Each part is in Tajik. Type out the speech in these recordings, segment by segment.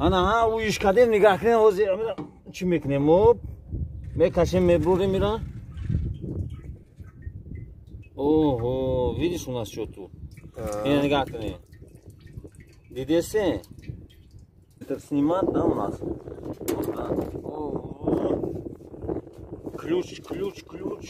Ана ҳа уиш кардем, нигаҳ кунем, ҳозир чӣ мекунем? Мо мекашем, мебурем ира. Ого, видишь, у нас что тут? Ина нигаҳ кунем. Дидесе? Это снимать, да, у нас? Ключ, ключ, ключ.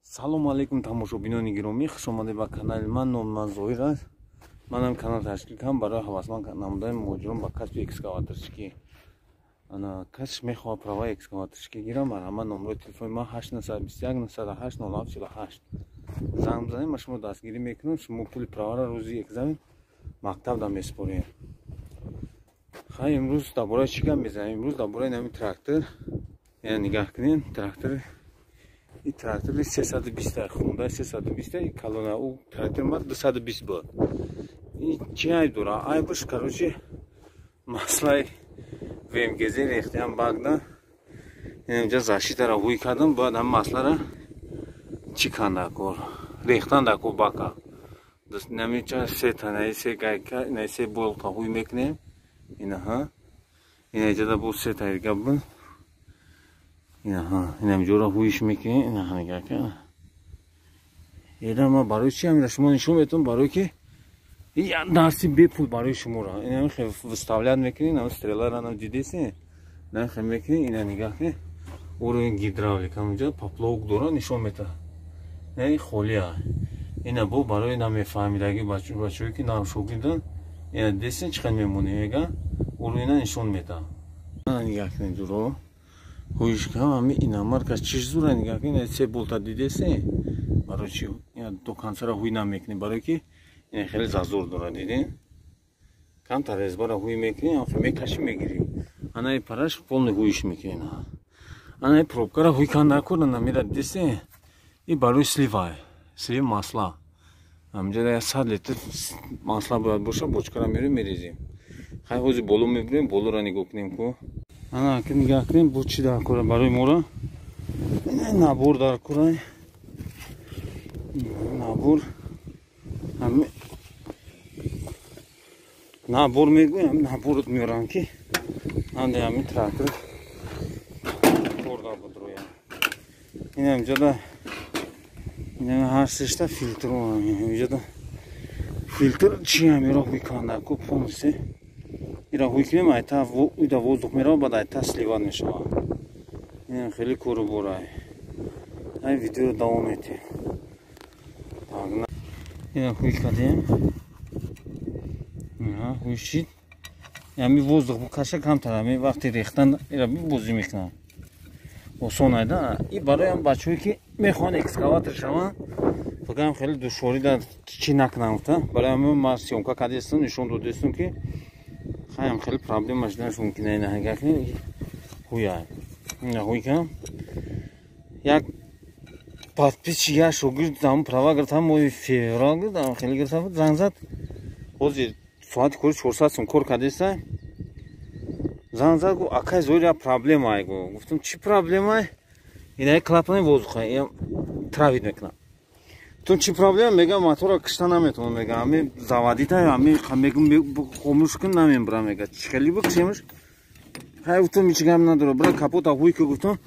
Салом алейкум, тамошобинони гиромӣ, хуш омадед ба канали ман. Номи ман Зоҳир аст. Манам канал ташкил кардам барои ҳавасманд намудани муҳоҷирон ба касби экскаваторчикӣ. Ана кас мехоҳад праваи экскаваторчикӣ гирам, марҳамат, номерои телефони ман 821 908 0748 занг бизанед, ман шумо дастгирӣ мекунам. Шумо пули праваро рӯзи экзамен мактабда месупоред. Хай, имрӯз дар бораи чӣ гап мезанем? Имрӯз дар бораи нами трактор. Яъне нигаҳ кунед, трактор, и трактори 320, хунда 320 калона, ӯ трактор ма 220 буд. Чи айб дора? Айбаш, короче, маслаи ВМГЗ рехтиам багда. Инҷа защитара ҳуй кардам, бояд ҳам маслара чӣ канда кор? Рехтан дар кор бака. Намича се танаи се гайка, инаи се болта ҳуй мекунем. Инаҳа. Ина иҷада бо се та дига буд. Инаҳа, инамҷора ҳуйш мекунем. Инаҳа нигаҳ кун. Эра ма барои чи ҳамира шумо нишон метавон, барои ки як дарси бепул барои шуморо. Ина хе выставлять мекунед, ина стрелара нам дидесе, ина хе мекунед, ина нигаҳ кунед. Уровень гидравлика ҳаминҷа поплавок дора, нишон метавад. Ина холия. Ина бо барои намефаҳмидаги бачаҳое ки навшогирдан, ина дидесе чӣ қадр мемонем, мега уровена нишон метавад. Ана нигаҳ кунед, дуро. Ҳуйш кам ҳами ина марказ чиш зура, нигаҳ кунед, ина се болта дидесе. Барои чи ина до концара ҳуй намекунед, барои ки ин хеле зазор дорад, дидин? Камтар резбара ҳуй мекунӣ, мекашӣ, мегирӣ. Анаи параш полный ҳуйш мекунӣ. Анаи пробкара ҳуй канда кор намера, дидесе? И барои сливай, слив масла. Ҳаминҷа 100 литр масла бояд боша, бочкара мерем, мерезем. Хай, ҳозир боло мебурем, болоро нигоҳ кунем ку. Ана ки нигаҳ кунем, бо чӣ дар кора барои мора? Набор дар кора. Набор. Ҳами набор мегӯям, наборот меорам ки анде ҳамин трактор корда буд рӯя. Ин ҳамҷода ин ҳар сешта филтр, ҳамҷода филтр чи ҳамиро ҳуй канда ку полностью. Ира ҳуй кунем, айта ида воздух мерава, баъд айта сливать мешавад. Ин хеле кору борай. Ай, видеоро давом метиҳем. Ина ҳуй кардем. Ҳуйшид. Ами воздух букаша камтар, ами вақти рехтан ира бозӣ мекунам. Осон айда. И барои ам бачаҳое ки мехоҳанд экскаватор шаванд, фикрам хеле душворӣ дар чӣ накунам гуфта. Барои ҳамин ман съёмка кардастам, нишон додастам ки хаям хеле проблема шуданаш мумкин. Ина ҳага кунед, ҳуя. Ина ҳуй кам. Як подписчик, як шогирд ҳам права гирифт, ҳам моҳи феврал гирифт, ҳам хеле гирифта, занг зад. Ҳозир соати кори 400 сум кор кардеста. Занг зад, гуфт: «Акай Зоҳир, як проблема». Гу гуфтам: «Чӣ проблема?» Инаи клапани воздуха травить мекунам. Гуфтам: «Чӣ проблема?» Мегам, мотора кишта наметавонам, мегам, ами заводита ами мегум, хомӯш кун, намебурам, мега, чӣ хеле бикшемш? Хай, гуфтам, ҳеҷ гап надора, бира капота ҳуй ки. Гуфтам,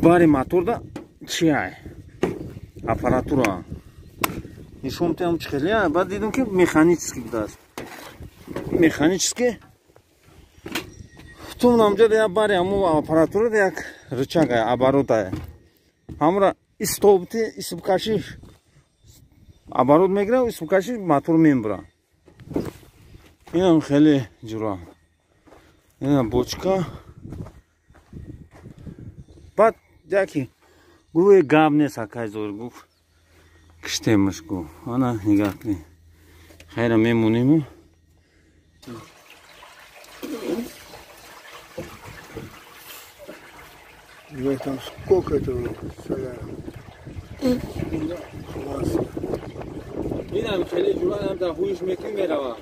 бари моторда чи ай аппаратура нишон метиҳам, чӣ хеле. Баъд дидам ки механически будааст, механически. Гуфтам, намҷода як бари ҳамун аппаратура як рычаг ай, оборот ай, ҳамура истобти, истибкаши оборот мегирам, истибкаши мотор мебура. Инам хеле ҷура, ина бочка. Баъд яки гуфт: «Гап нест, акай Зоҳир», гуфт, «киштемаш», гуфт. Ана нигаҳ кунед, хайра мемонему. Там сколько этого соляра? Классно. Инам хеле ҷура, инам дар ҳуйш мекунӣ, мерава.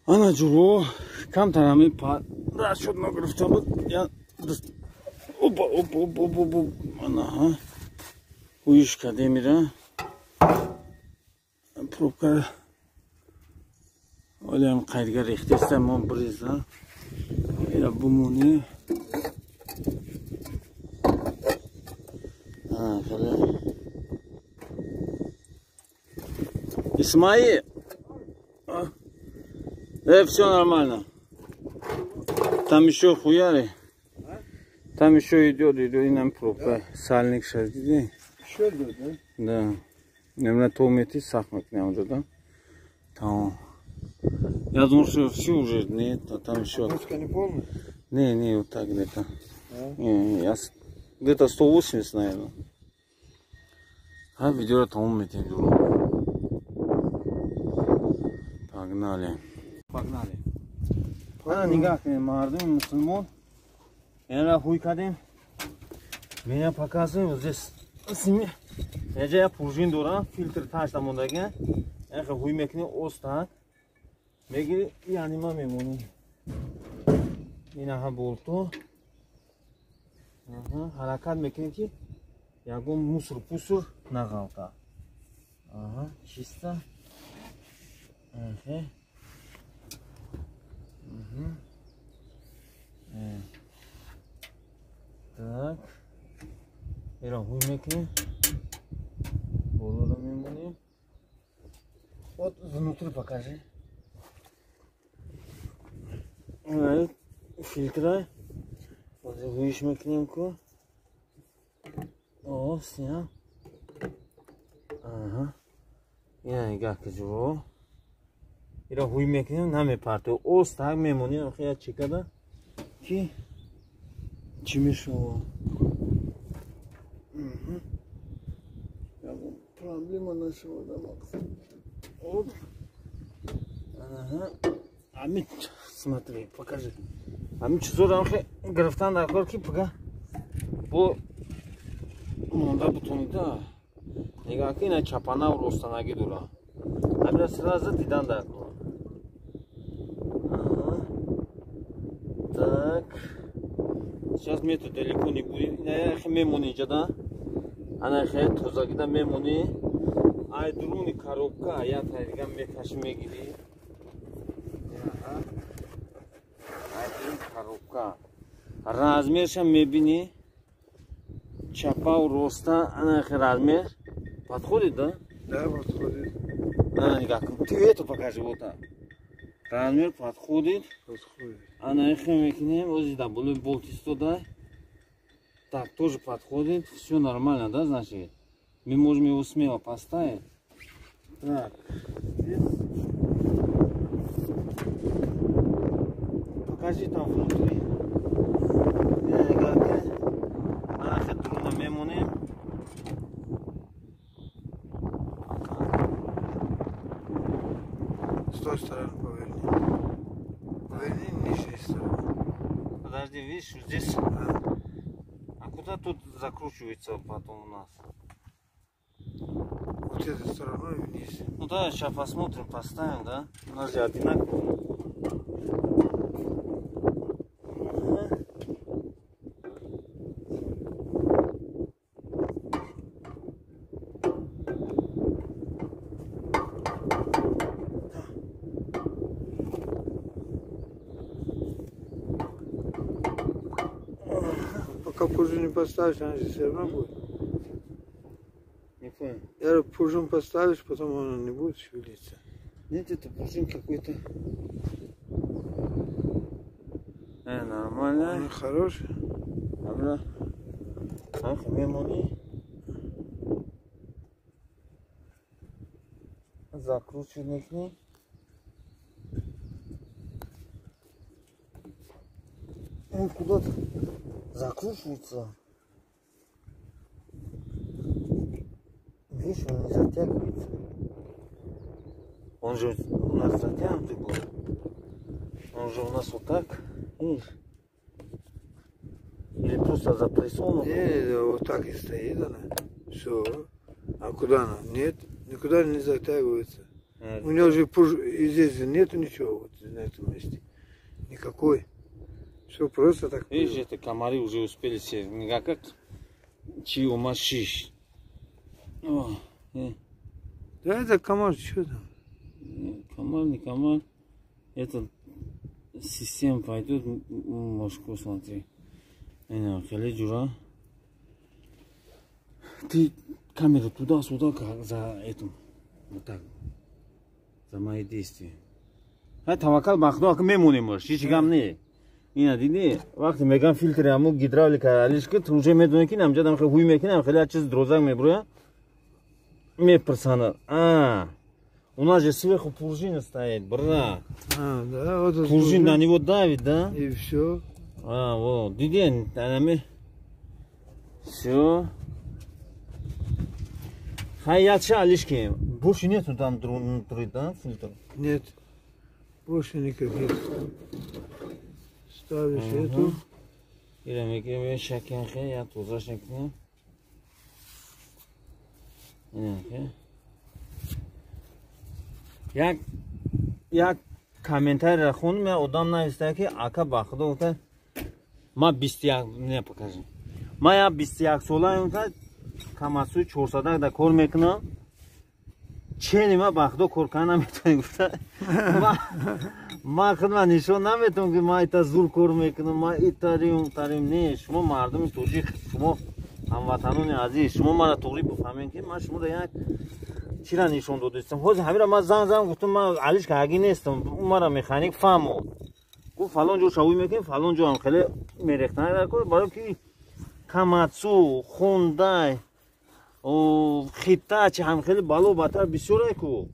Ана ҷуро, камтар ҳами расчёт нагирифта буд. Опа, опа, опа, опа, ана ҳуйш кардем ира. Пробка. Олям қайдга рехтеста мо бриза. Ира бумоне. А, хеле. Исмаил. Все нормально. Там еще хуяри. Там еще идет, и нам пробка. Сальник сейчас. Еще идет, да? Да. Наверное, то мети сахмак не уже, да? Там. Я думал, что все уже, нет, а там еще. Пуска не полная? Не, не, вот так где-то. Да? Не, я где-то 180, наверное. А видео там мети. Погнали. Погнали. Ана нигах кунем, мардуми мусулмон. Яна хуй кардем. Меня показываю, вот здесь. Инҷа як пружин дорам, филтр ташта мондага. Яха хуй мекунӣ, оста. Мегири, яъне ман мемонӣ. Инаҳа болто. Аҳа, ҳаракат мекунем ки ягон мусур-пусур нағалта. Аҳа, чисто. Ахе. Так. Ира хуй мекунем. Болоро мемонем. Вот внутри покажи. Фильтра. Вот хуиш мекунем ку. О, сня. Ага. Ина нигоҳ куҷо. Ира хуй мекунем, намепартем. Оз так мемонем, охи я чекада. Ки чӣ мешава? Проблема нашего, да, Макс? Оп. Ага. Ами, смотри, покажи. Ами чизоро охи гирифтан дар кор ки пага бо монда бутонида. Нигоҳ ки ина чапана ростанагӣ дора. Амира сразу дидан дар кор. Ага. Так. Сейчас мы это далеко не будем. Ина яхи мемонӣ инҷа, да? Ана хе тозагида мемонӣ. Ай дуруни коробка я тайдига мекаши мегирӣ. Ай дуруни коробка. Размерша мебинӣ. Чапа роста, ана хе размер. Подходит, да? Да, подходит. Ана нигоҳ кун. Ты это покажи вот так. Размер подходит. Подходит. Ана хе мекунем, ози да болои болт истода. Так, тоже подходит. Все нормально, да, значит? Мы можем его смело поставить. Так. Здесь. Покажи там внутри. С той стороны поверни. Поверни нижней стороны. Подожди, видишь, здесь... А куда тут закручивается потом у нас? Вот этой стороной вниз. Ну да, сейчас посмотрим, поставим, да? У нас же одинаково. Пока пружину не поставишь, она же все равно будет. Не понял. Я говорю, пружину поставишь, потом она не будет шевелиться. Нет, это пружин какой-то. Нормально. Она хорошая. Ага. Ах, мемони. Закрученный к ней. Он куда-то закручивается. Видишь, он не затягивается. Он же у нас затянутый был. Он же у нас вот так. Видишь? Или просто запрессован? Не, вот так и стоит она. Все. А куда она? Нет, никуда не затягивается. Нет. У него же здесь нету ничего вот на этом месте. Никакой. Все просто так. Видишь, это комары уже успели сесть. Никак чи у машиш. О, Да, это КамАЗ, что там? КамАЗ, не КамАЗ. Это система пойдет, мошку смотри. Хеле ҷура. Ты камеру туда-сюда, как за этим. Вот так. За мои действия. Ҳай, таваккал ба Худо, ака, мемонемаш, ҳеҷ гам не. Ина диди, вақте мегам филтри ҳаму гидравлика алиш ки, ту уже медонӣ, ки намҷадам хеле ҳуй мекунам, хеле чиз дрозак меброя. Мепурсанд. А, у нас же сверху пружина стоит, брат. А, да, вот пружина на него давит, да? И все. А, вот, диди, анами. Все. Хай, я ча алиш кем. Больше нету там внутри, да, фильтр? Нет. Больше никаких. Ставишь эту. Ира мекунем, шакен хе, я тозаш мекунем. Ина як комментарийра хондум, як одам нависта, ки ака, ба Худо, гуфта, ма 21, не, покажи. Ма я 21 солаем, гуфта, Камасуи 400 да кор мекунам. Чени ма, ба Худо, кор кардан наметавонӣ, гуфта. Ма худма нишон наметавонам, ки ма ита зур кор мекунам, ма итарим тарим. Не, шумо мардуми тоҷик, шумо ҳамватанони азиз, шумо мара туғри бифаҳмед, ки ман шуморо як чира нишон додистам. Ҳозир ҳамира ман занг зам, гуфтам, ман алиш каги нестам, мара механик фаҳмод. Гуфт, фалон ҷо шавӣ мекунем, фалон ҷо ҳам хеле мерехтан дар кор, барои ки Камацу, Хундай, Хитачи ҳам хеле бало батар бисёре ку.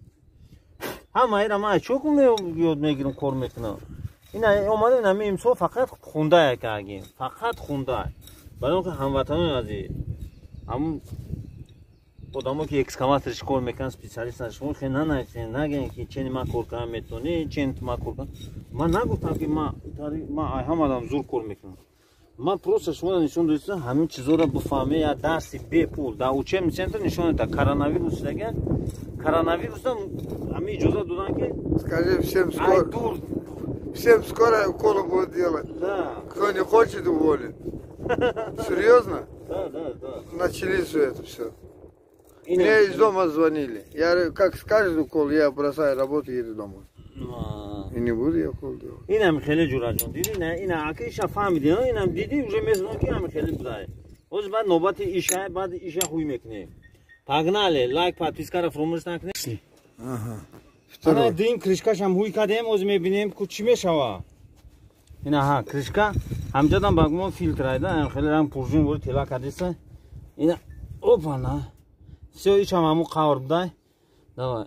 Ҳамаира ман чо кун ёд мегирам, кор мекунам. Ина омадем, ҳами имсол фақат Хундай кардем, фақат Хундай. Барои он ки ҳамватанони азиз, ҳамун одамо, ки экскаваторш кор мекунанд, специалист, шумо хеле нанависед, нагӯед, ки чени ман кор кардан метавонӣ, чени ман кор кардан. Ман нагуфтам, ки ма ҳамадам зур кор мекунам. Ман просто шуморо нишон додистам, ҳамин чизоро бифаҳме, як дарси бепул дар учебный центр нишон дод. Коронавирус дага, коронавирусда ҳамин иҷоза додан, ки Скажи всем скоро. Всем скоро уколы будут делать. Да. Кто не хочет, уволит. Серьезно? Да. Начали все это все. Мне из дома звонили. Я говорю, как скажет укол, я бросаю работу и еду домой. И не буду я укол делать. Инам хеле, ҷураҷон, диди, ина ака иша фаҳмиди, инам диди, уже мезонам, ки инам хеле будай. Ҳозир баъд навбати иша, баъд иша ҳуй мекунем. Погнали, лайк, подпискаро фуромӯш накунед. Ана дим крышкашам ҳуй кардем, ҳозир мебинем, ку чӣ мешава. Ина ҳа, крышка, ҳамҷадам ба гумон филтр айда, хеле ранг пружин вори тела кардиса. Ина, опана. Всё, ичам ҳамун қавр будай. Давай.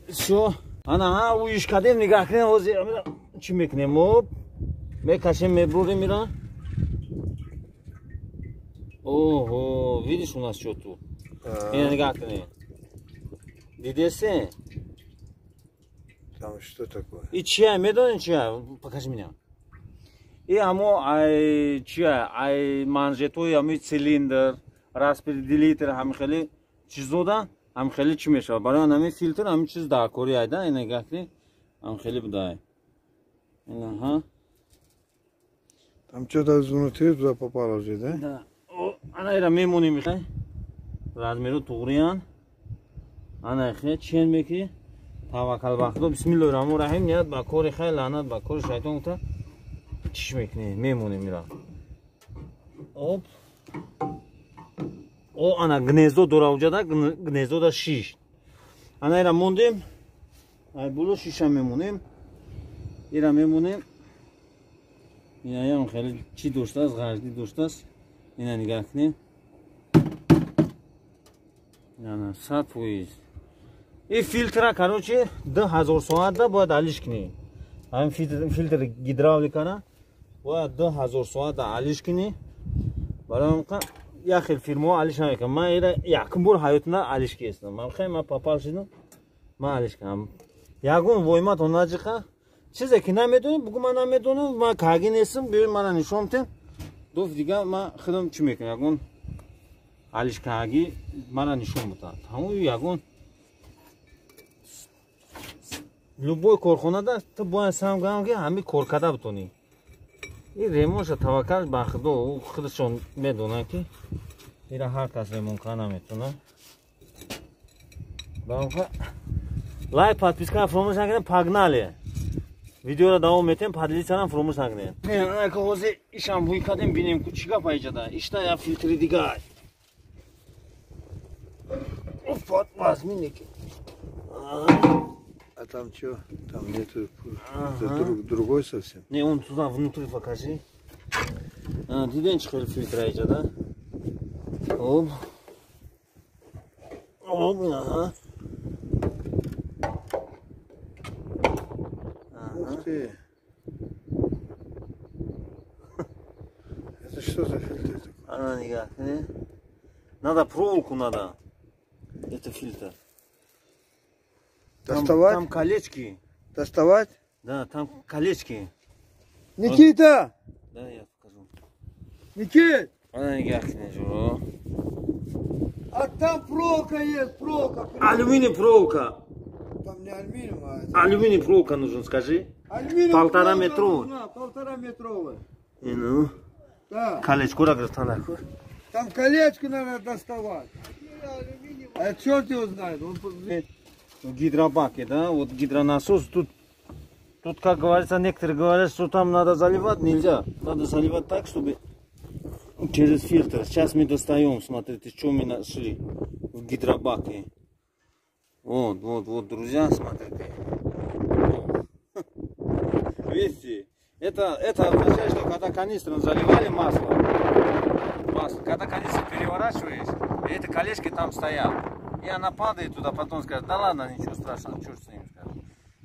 Всё. Ана ҳа, уиш кардем, нигаҳ кунем, ҳозир чӣ мекунем? Оп. Мекашем, мебурем ира. Ого, видишь, у нас что тут? Ина нигаҳ кунем. Дидесе? Там что такое? И чия, медонӣ чия? Покажи меня. И ҳамо ай чия, ай манжетои ҳами цилиндр, распределитель, ҳами хеле чизода, ҳам хеле чӣ мешавад. Барои ҳамин филтр, ҳамин чиз даркорӣ айда, ина нигаҳ кунед, ҳам хеле будай. Ина ҳа. Там что-то внутри туда попало уже, да? Да. Ана ира мемонем, размеру туғриян. Ана хе чен меки. Таваккал ба Худо, бисмиллоҳи раҳмони раҳим, ният ба кори хайр, лаънат ба кори шайтон гуфта, чиш мекунем, мемонем ира. Оп. О, ана гнездо дора уҷада, гнездода шиш. Ана ира мондем. Ай боло шиша мемонем. Ира мемонем. Инаям хеле чӣ доштааст, ғаждӣ доштааст. Ина нигаҳ кунем. Ана 100%. И филтра, короче, 2000 соатда бояд алиш кунӣ. Ҳамин филтр гидравликара бояд 2000 соатда алиш кунӣ. Барои ҳамин як хел фирмаҳо алиш намекунам. Ман ира якум бор ҳаётимда алиш кестам. Ман хеле ман попал шудам, ман алиш кардам. Ягон войматон наҷиқа. Чизе ки намедонем, бугу ман намедонам, ман каги нестам, биёед мана нишон битем. Доф дига ман худам чӣ мекунам, ягон алиш каги мана нишон битад. Тамом, ягон любой корхонада ту бояд сам гам, ки ҳами кор карда битонӣ. Ин ремонша таваккал ба Худо, худашон медонанд, ки ира ҳар кас ремонт карда наметавонад. Лайк, подписка фаромӯш накунед, погнали. Видеоро давом метем, поделиться фаромӯш накунед. Ҳозир ишам ҳуй кардем, бинем ку чӣ гап иҷода. Ишта я филтри дигар. Офат возьми неки. А там что? Там нету. Это другой совсем. Не, он туда внутри покажи. Диден чӣ хел филтр иҷода? Оп. Оп, ага. Ух ты! Это что за фильтр такой? Она никак, не? Надо проволоку надо. Это фильтр. Доставать? Там колечки. Доставать? Да, там колечки. Никита! Да, я покажу. Никит! Она никак не жу. А там проволока есть, проволока. Алюминий проволока. Там не алюминиум, а это... Алюминий проволока нужен, скажи. Алюминий полтора метровый. Полтора метровый. И ну. Да. Колечко рагртана. Там колечко надо доставать. А черт его знает. Он... В гидробаке, да? Вот гидронасос. Тут, как говорится, некоторые говорят, что там надо заливать. Нельзя. Надо заливать так, чтобы через фильтр. Сейчас мы достаем, смотрите, что мы нашли в гидробаке. Вот, вот, вот, друзья, смотрите. Видите, это означает, что когда канистру заливали масло, когда канистру переворачиваешь, и эти колечки там стоят. И она падает туда, потом скажет, да ладно, ничего страшного, черт с ним, скажет.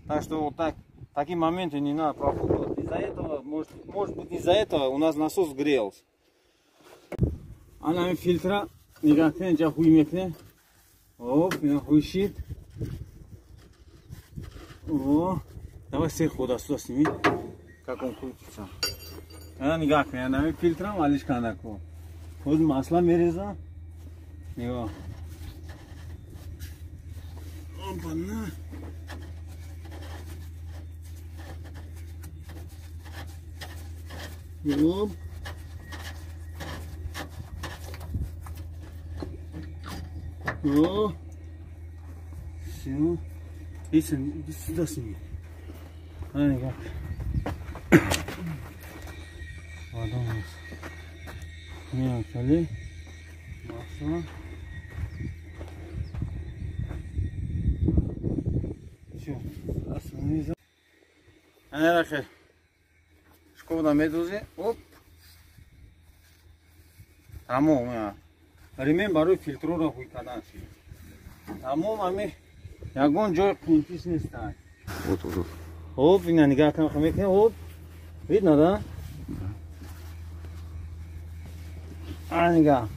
Так что вот так, такие моменты не надо пропускать. Из-за этого, может быть, из-за этого у нас насос грелся. Она фильтра, никак не хуй. Оп, хуйщит. О, давай сверху вот сюда сними, как он крутится. Она никак не, она фильтром алишка наку. Вот масло мереза. Него. Опа-на. Оп. О, все. Иди сюда сними. А, никак. Вода у нас. Не, масло. Все, остановись. Ана, шкода медузи. Оп. Тамом, ремень барои фильтрро хуй кардан шид. Тамом, ами ягон ҷой қимтиш нест. Вот, вот. Оп, ина нигаҳ кун, мекунем. Оп. Видно, да? А, нигаҳ.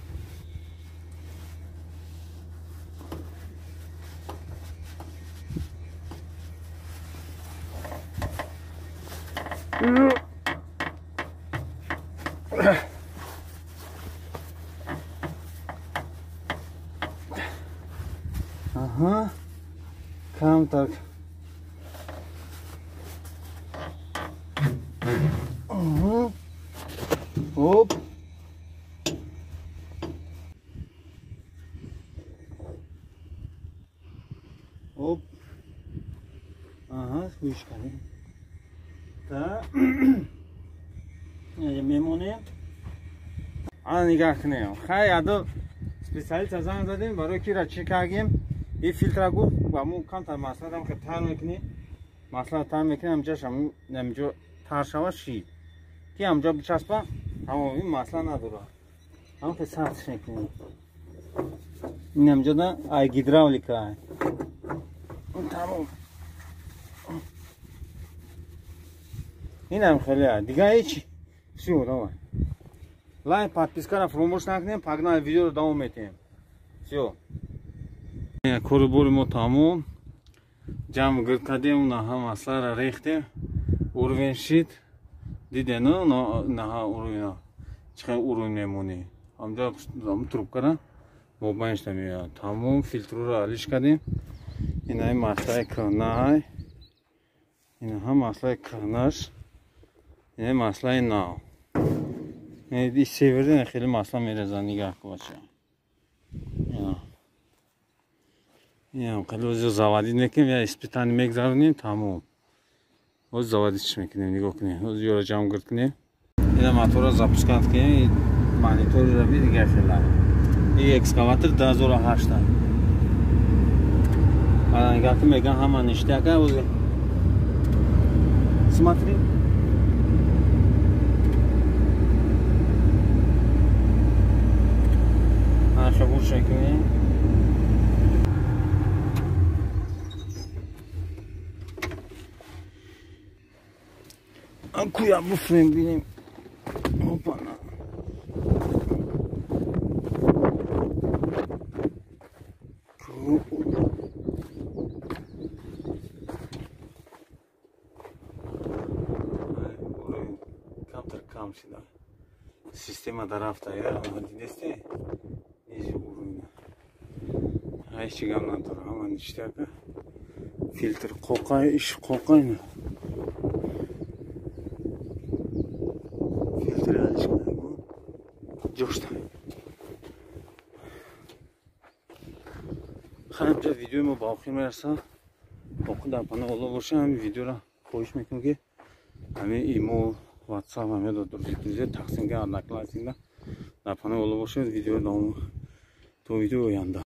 Ага, кам так. Ага. Оп. Оп. Ага, хуйшка. Так. Мемонем. А нигаҳ кунем. Хай, адо специалист занг задем, барои кира чӣ кардем? И фильтра гуфт, ба мо камтар маслаам ки тар мекунӣ, масла тар мекунӣ, ҳамҷош ҳамҷо тар шава шид. Ки ҳамҷо бичаспа, тамом ин масла надора. Ҳам ки сахтш мекунӣ. Ин ҳамҷода ай гидравлика ай. Тамом. Ин ҳам хеле ай. Дига ҳеч. Всё, давай. Лайк, подпискаро фаромӯш накунем, погнали, видеоро давом метем. Всё. Кору бори мо тамом. Ҷамъ гирд кардем, наҳа масларо рехтем. Уровень шид. Дидем, наҳа уровень. Чӣ қадр уровень мемонӣ. Ҳамҷо трубкара мобайншда меояд. Тамом фильтрро алиш кардем. Инаи маслаи кӯҳнаай. Инаҳа маслаи кӯҳнаш. Инаи маслаи нав. И севердин хеле масла мерезан, нигаҳ кун бача. Инам қали заводить мекунем, я испытание мегзаронем, тамом. Оз заводить мекунем, нигоҳ кунем. Оз ёра ҷамъ гирд кунем. Ина мотора запускать кунем, мониторро би дигар хела. И экскаватор 2008. Ана нигоҳ кун, меган ҳама ништяка оз. Смотри. Ана шабур шекунем. Куя буфрем бинем. Опа. Камтар кам шида. Система дарафта я дидесте. Низи уровня. Ҳеҷ гап надора, ҳама ништяка. Филтр qoqay, ish qoqay. Ҷошта. Хайр, видеои мо ба охир мерасад. Боқӣ дар паноҳ Аллоҳ боша. Ҳамин видеоро хоҳиш мекунам, ки ҳамин имо, WhatsApp ҳамин друзья тақсим кунед, одноклассникда. Дар паноҳ Аллоҳ бошед. Видео давом то видеои оянда.